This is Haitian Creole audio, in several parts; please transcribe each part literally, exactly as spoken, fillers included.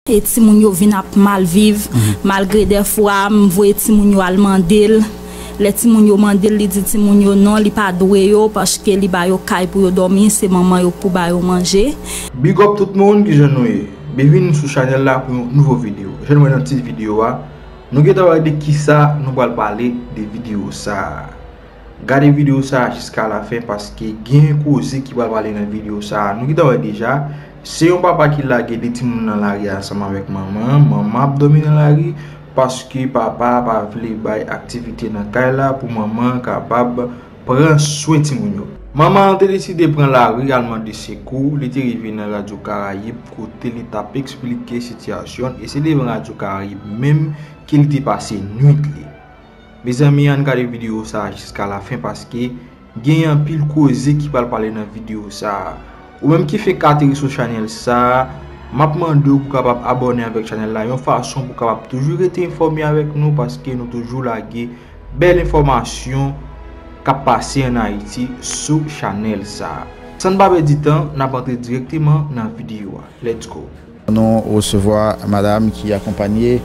E timoun yo vin ap mal viv, malgre dèfwa m voye timoun yo al mande l. Lè timoun yo mande l, li di timoun yo non, li pa dwe yo, paske li ba yo kay pou yo dòmi, se manman yo k pou ba yo manje. Big up tout moun, kijan nou ye? Byenvini sou chanèl la pou yon nouvo videyo. Jan nou wè nan tit videyo a, nou gentan wè de kisa nou pral pale de videyo sa a. Gade videyo sa a jiska lafen, paske gen koze ki pral pale nan videyo sa a. Nou gentan wè deja, se yon papa ki lage de timoun nan lari ansanm avèk manman an. Manman ap dòmi nan lari paske papa a pa vle bay aktivite nan kay la pou manman an kapab pran swen timoun yo. Manman an te deside pran lari al mande sekou. Li te rive nan Radyo Karayib, kote li t ap eksplike sitiyasyon l, e se devan Radyo Karayib menm ke li te pase nwit li. Mezanmi, ann gade videyo sa a jiska lafen, paske gen anpil koze ki pral pale nan videyo sa a. Ou menm ki fenk ateri sou chanèl sa a, m ap mande w pou w kapab abòne avèk chanèl la, yon fason pou w kapab toujou rete enfòme avèk nou, paske nou toujou lage bèl enfòmasyon k ap pase ann Ayiti sou chanèl sa a. San n pa pèdi tan, n ap antre dirèkteman nan videyo a. Let's go! Nou resevwa madanm ki akonpanye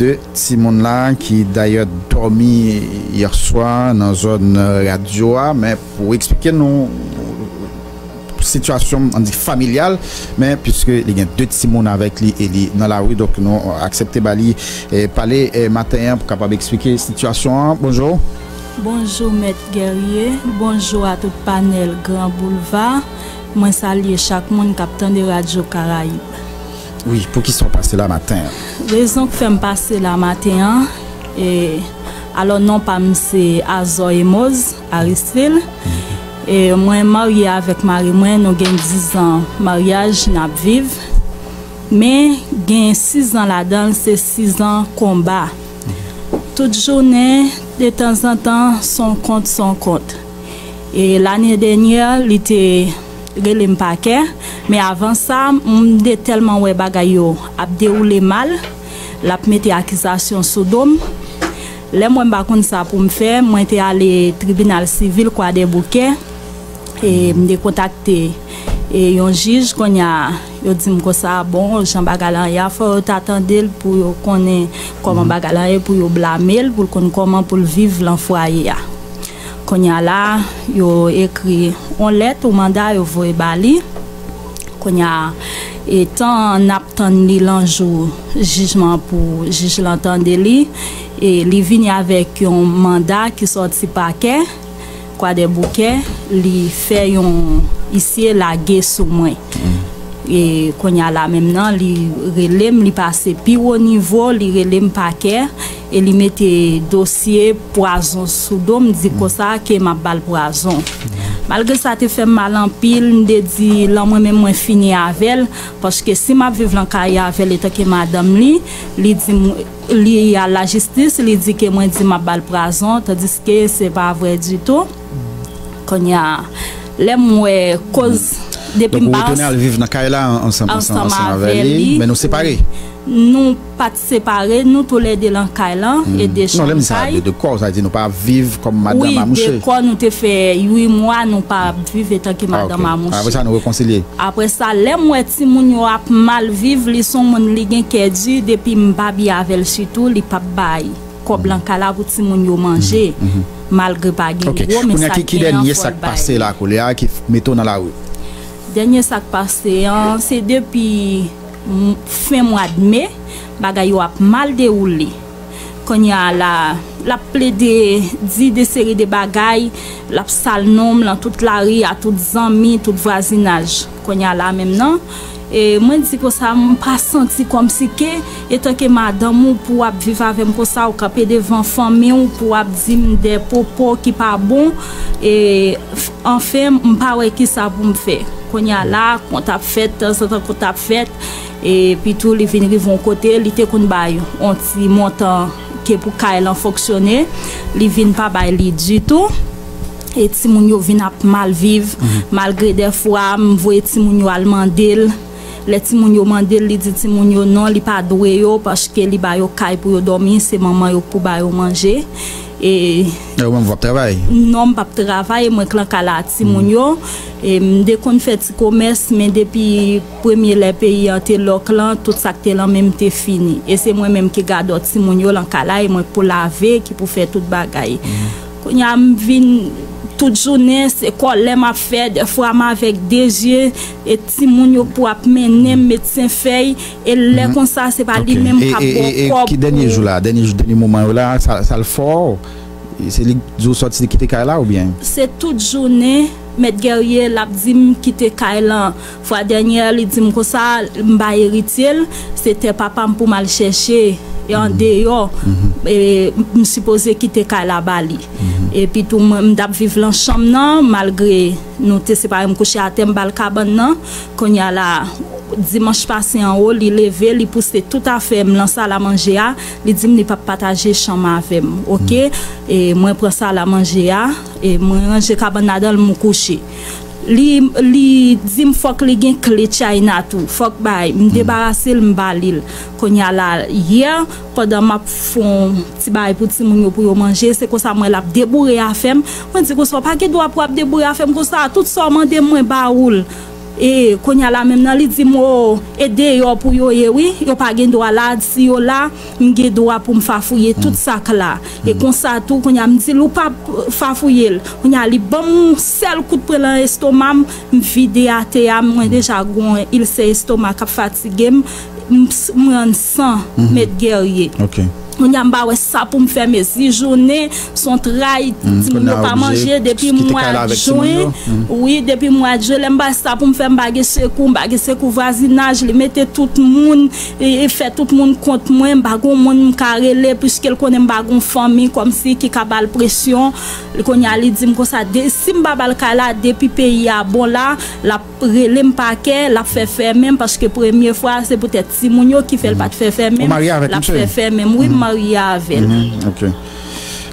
de timoun la, ki dayè dòmi yè swa nan zòn radyo a, men pou eksplike nou sitiyasyon, ann di, familyal, men piske li gen de timoun avèk li e li nan lari, donk nou aksepte ba li pale maten an pou kapab eksplike sitiyasyon an. Bonjou. Bonjou Mèt Guerrier, bonjou a tout panèl Gran Boulva. Mwen salye chak moun k ap tande Radyo Karayib. Wi, poukisa w pase la maten an? Rezon k fè m pase la maten an, e, alò non pa m se Azor Emoz Aristil. E, mwen marye avèk mari mwen, nou gen dizan maryaj n ap viv. Men gen sizan ladan l, se sizan konba. Tout jounen, detanzantan, s on kont, s on kont. E lane dènyè, li te rele m pakè. Men avan sa, m te tèlman wè bagay yo ap dewoule mal, l ap mete akizasyon sou do m. Lè m wè m pa konn sa pou m fè, mwen te ale tribinal sivil Kwadèboukè. E m te kontakte e yon jij, kounye a, yo di m konsa, bon, jan bagay la ye a, fò yo ta tande l pou yo konnen kòman bagay la ye, pou yo blame l, pou l konn kòman pou l viv lan fwaye a. Kounye a la, yo ekri yon lèt ou manda, yo voye ba li. Kounye a, e tan n ap tann li lan jou jijman pou jij lan tande li, e li vini avèk yon manda ki sòti pakè Kwadèboukè, li fè yon isye lage sou mwen. E kounye a la menm nan, li rele m, li pase pi wo nivo, li rele m pakè, e li mete dosye pwazon sou do m, di konsa ke m ap ba l pwazon. Malgre sa te fè m mal anpil, m te di, lan mwen menm mwen fini avè l, paske si m ap viv lan kay avè l etanke madanm li, li di m, li al lajistis, li di ke mwen di m ap ba l pwazon, tandiske se pa vrè ditou. Kounye a, lè m wè koz, depi m pa. Donk ou retounen al viv nan kay la ansanm, ansanm, ansanm avè li, men nou separe. Nou pa t separe, nou toulède lan kay lan, e de chanm kay. Non, lè m di sa, de, de kò, sa vle di nou pa viv kòm madanm a mouche. Wi, de kò, nou te fè uit mwa, nou pa ap viv etanke madanm a mouche. Apre sa, nou rekonsilye. Apre sa, lè m wè timoun yo ap mal viv, li s on moun, li gen kè di, depi m pa byen avè l sitou, li p ap bay kòb lan kay la pou timoun yo manje, malgre pa gen gwo, men sa k gen an, fò l bay. Kounye a, ki, ki dènye sa k pase la, kounye a, ki mete w nan lari? Dènye sa k pase an, se depi m, fen mwa d me, bagay yo ap mal dewoule. Kounye a la, l ap plede di de seri de bagay, l ap sal non m lan tout lari a, tout zanmi, tout vwazinaj. Kounye a la menm nan, e mwen di konsa, m pa santi kòmsi ke, etanke madanm ou, pou w ap viv avè m konsa, ou kanpe devan fanmi w, pou w ap di m de pwopo ki pa bon, e anfen, m pa wè kisa pou m fè. Kounye a la, kont ap fèt, tanzantan kont ap fèt, epi tou li vin rive yon kote, li te konn bay yon ti montan ke pou kay lan fonksyone, li vin pa bay li ditou. E timoun yo vin ap mal viv, malgre dèfwa m voye timoun yo al mande l. Lè timoun yo mande l, li di timoun yo non, li pa dwe yo, paske li ba yo kay pou yo dòmi, se manman yo k pou ba yo manje. E ou menm w ap travay? Non, m p ap travay, mwen k lan kay la ak timoun yo. E m te konn fè ti komès, men depi premye lè peyi an te lòk lan, tout sa k te lan men m te fini. E se mwen menm ki gadò timoun yo lan kay la, e mwen k pou lave, ki pou fè tout bagay. Kounye a m vin tout jounen, se kòlè m ap fè, dèfwa m avèk de zye, e timoun yo k pou ap mennen m, medsen fèy, e lè konsa, se pa li menm k ap ba w kòb. Ki dènye jou la, dènye jou, dènye moman yo la, sa, sa l fè w? Se li k di w sòti kite kay la oubyen? Se tout jounen, Mèt Guerrier, l ap di m kite kay lan. Fwa dènyè, li di m konsa, m bay eritye l, se tè papa m pou m al chèche, e andeyò, e m sipoze kite kay la ba li. Epi tou, mwen, m t ap viv lan chanm nan, malgre nou te separe, m kouche atè, m ba l kabann nan. Kounye a la, dimanch pase anwo, li leve, li pouse tout afè m lan sal a manje a, li di m li p ap pataje chanm avè m, oke? E mwen pran sal a manje a, e mwen ranje kabann ladan l, m kouche. Li, li di m fòk li gen kle China tou, fòk bay, m debarase l, m ba li l. Kounye a la, yè, pandan m ap fè yon ti bagay pou timoun yo pou yo manje, se konsa m wè l ap deboure afè m. Mwen di konsa, w pa gen dwa pou w ap deboure afè m konsa, tout sa w mande m, mwen ba ou l. E kounye a la menm nan, li di m, o, e deyò pou yo ye, wi, yo pa gen dwa la, si yo la, m gen dwa pou m fafouye tout sa k la. E konsa tou, kounye a m di l, ou p ap fafouye l. Kounye a li ban m yon sèl kout pwen lan estoma m, m vide atè a, mwen deja gon ilsè estoma k ap fatige m, m s- m rann san, Mèt Guerrier. Kounye a m pa wè sa pou m fè, mezi jounen, se yon tray, timoun yo pa manje depi mwa jen. Wi, depi mwa jen, lè m pa wè sa pou m fè, m pa gen sekou, m pa gen sekou vwazinaj, li mete tout moun, e, e fè tout moun kont mwen, m pa gon moun m ka rele, piske l konnen m pa gon fanmi kòmsi ki ka ba l presyon. Kounye a, li di m konsa, de, si m pa ba l kay la, depi peyi a bon la, l ap rele m pakè, l ap fè fèmen m, paske premye fwa, se poutèt timoun yo ki fè l pa t fè fèmen m, l ap fè fèmen m. Wi, m marye avè l. Mhm, ok.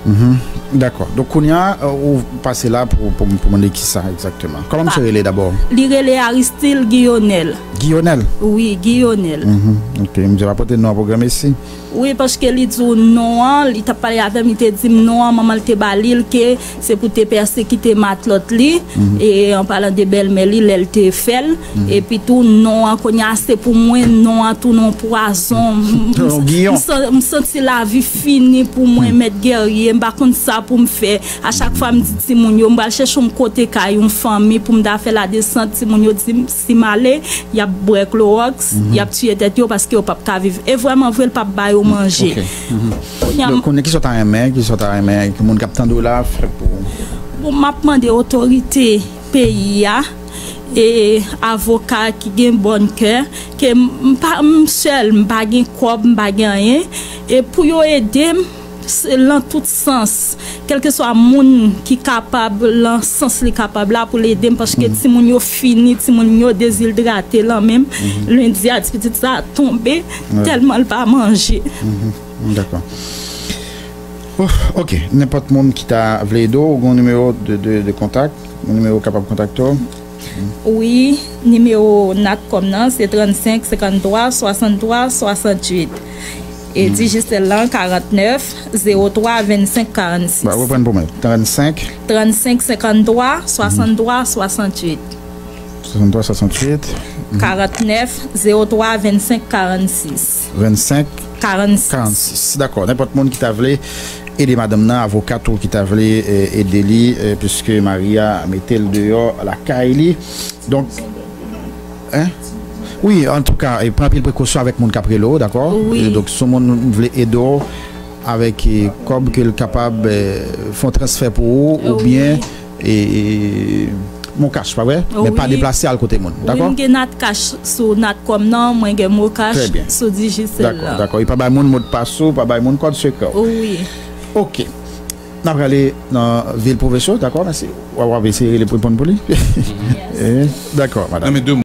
Mhm. Dakò. Donk, kounye a, euh, ou pase la pou, pou, pou mande kisa egzakteman? Kòman misye rele dabò? Li rele Aristil Guillonel. Guillonel? Wi, Guillonel. Mhm. Ok, misye pa pote non an pou granmesi? Wi, paske li di w non an, li t ap pale avè m, li te di m non an, manman l te ba li l, ke se pou te pèsekite matlòt li, e an palan de bèlmè li, lè l te fè l, epi tou non an, kounye a se pou mwen, non an tou non pwazon. M, m, m san-, m santi lavi fini pou mwen, Mèt Guerrier, m pa konn sa pou m fè. A chak fwa m di timoun yo, m pral chèche yon kote kay yon fanmi pou m ta fè ladesant, timoun yo di m, si m ale, y ap bwè klowòks, y ap tiye tèt yo paske yo p ap ka viv. E vrèman vre, l p ap ba yo manje. Ok. Mhm. Kounye a m- Donk, kounye a, kisa w ta renmen, kisa w ta renmen, ke moun k ap tande w la fè pou ou? Bon, m ap mande otorite peyi a, e avoka ki gen bòn kè, ke m, m pa, m sèl, m pa gen kòb, m pa gen anyen, e pou yo ede m, se lan tout sans, kèlkeswa moun ki kapab, lan sans li kapab la, pou l ede m, paske timoun yo fini, timoun yo dezidrate lan men m. Lendi a, ti pitit sa a tonbe, tèlman l pa manje. Mhm. Dakò. Ouf, ok. Nenpòt moun ki ta vle ede w, ou gen yon nimewo de, de, de kontak? Yon nimewo kapab kontakte w? Wi, nimewo Natcom nan, se trannsenk senkanntwa swasanntwa swasanntuit. E Digicel lan, karantnèf zewo twa vennsenk karannsis. Ba, reprann pou mwen. Trannsenk. Trannsenk senkanntwa swasanntwa swasanntuit. Swasanntwa swasantuit. Karantnèf zewo twa vennsenk karannsis. Vennsenk karannsis. Karannsis. Dakò. Nenpòt moun ki ta vle ede madanm nan, avoka tou ki ta vle, eh, ede li, eh, piske mari a mete l deyò lakay li. Donk, en? Wi, antouka, e pran anpil prekosyon avèk moun k ap rele w, dakò? Wi. E donk, si yon moun vle ede w avèk, eh, kòb ke l kapab, eh, fè yon transfè pou ou, oubyen e, e, Moncash, pa vre? Men pa deplase al kote moun, dakò? Wi, m gen Natcash sou Natcom nan, mwen gen Moncash sou Digicel la. Dakò, dakò. E pa bay moun modpas ou, pa bay moun kòd sekrè w. Wi. Ok. N ap prale nan vil Pwofesè, dakò? Mèsi. W ap, w ap eseye rele pou reponn pou li. Eh, dakò, madanm.